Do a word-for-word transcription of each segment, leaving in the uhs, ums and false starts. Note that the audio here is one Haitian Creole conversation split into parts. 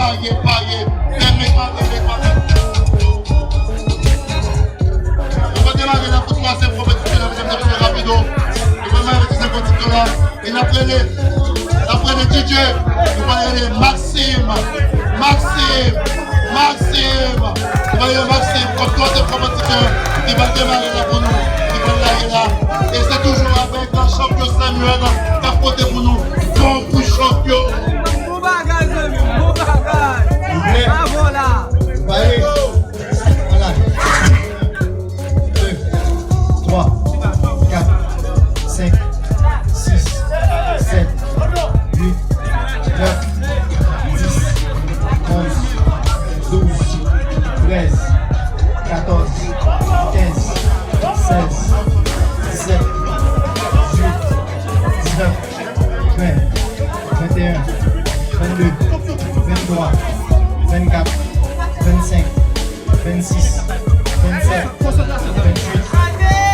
Parye, parye. Fèmen, fèmen, fèmen. Nou pral demare la pou twazyèm konpetisyon la, medam e mesye, rapido. Nou pral demare twazyèm konpetisyon la. E n ap rele, n ap rele D J. Nou pral rele Maxime. Maxime. Maxime. Nou pral rele Maxime kòm twazyèm konpetisyon ki pral demare la pou nou. Ki pral lage la. E se toujou avèk chanpyon Samuel k ap pote pou nou. Bon pou chanpyon. Bon bagay, zanmi m, bon bagay. Bravo la. Pale. Ala. De, twa, kat, senk, sis, sèt, uit, nèf, dis, onz, douz, trèz, katòz, kenz, sèz, disèt, dizuit, diznèf, ven, venteyen, vennde, venntwa, vennkat, vennsenk, vennsis, vennsèt, vennuit,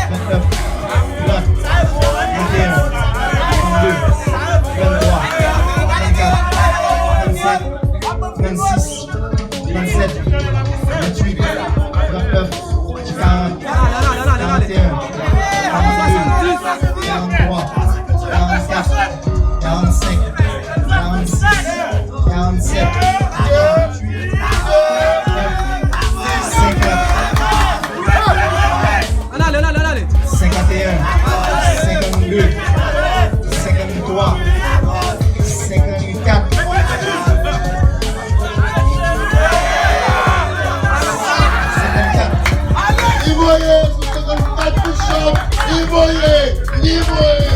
vennèf, trant, venteyen, vennde, venntwa, vennkat, vennsenk, trannsis, trannsèt, trannuit, trannèf, karant, karanteyen, karannde, karanntwa, karannkat, karannsenk, karannsis, karannsèt, karantuit, senkant, senkanteyen, senkannde, senkanntwa, senkannkat. Senkannkat. Li voye sou senkannkat push-up. Li voye. Li voye.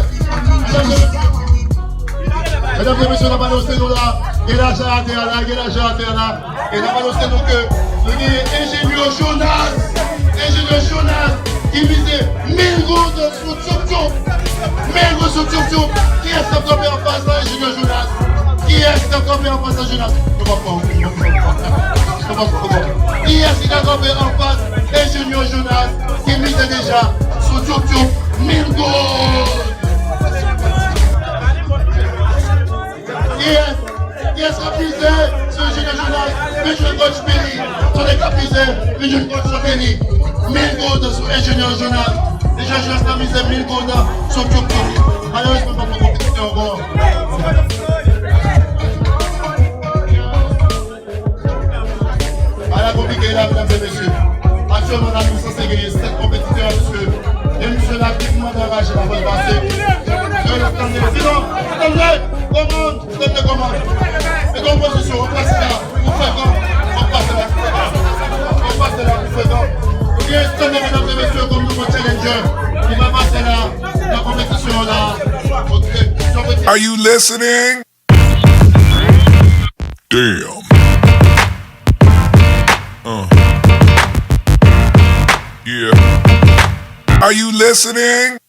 Medam e mesye, n ap anonse nou la. Gen lajan atè a la. Gen lajan atè a la. E n ap anonse nou ke nou genyen Enjenyè Jonas. Enjenyè Jonas ki mize mil goud sou Tchouk Tchouk. Mil goud sou Tchouk Tchouk. Kiyès k ap kanpe anfas la, Enjenyè Jonas? Kiyès k ap kanpe anfas la, Jonas? Nou p ap pran, nou p ap pran. Nou p ap pran. Kiyès ki ka kanpe anfas Enjenyè Jonas ki mize deja sou Tchouk Tchouk mil goud? Kiyès? Kiyès k ap mize sou Enjenyè Jonas? Vin jwenn coach Billy. Tande k ap mize, vin jwenn coach Billy. Mil goud sou Enjenyè Jonas. Enjenyè Jonas t ap mize mil goud sou Tchouk Tchouk. Malerezman, pa pran konpetisyon ankò. Bagay la konplike la, medam e mesye. Aktyèlman la, nou sanse genyen sèt konpetitè, paske gen misye la ki mande anraje la, fò l pase. Yo, yo, tande, sinon, tande, kòman, tande, kòman? Mete w an pozisyon, w ap pase la, pou frekan, w ap pase la, pou frekan, w ap pase la, pou frekan. Ebyen, tande, medam e mesye, kòm nouvo challenger, ki va pase la, nan konpetisyon la. Are you listening? Damn. Uh. Yeah. Are you listening?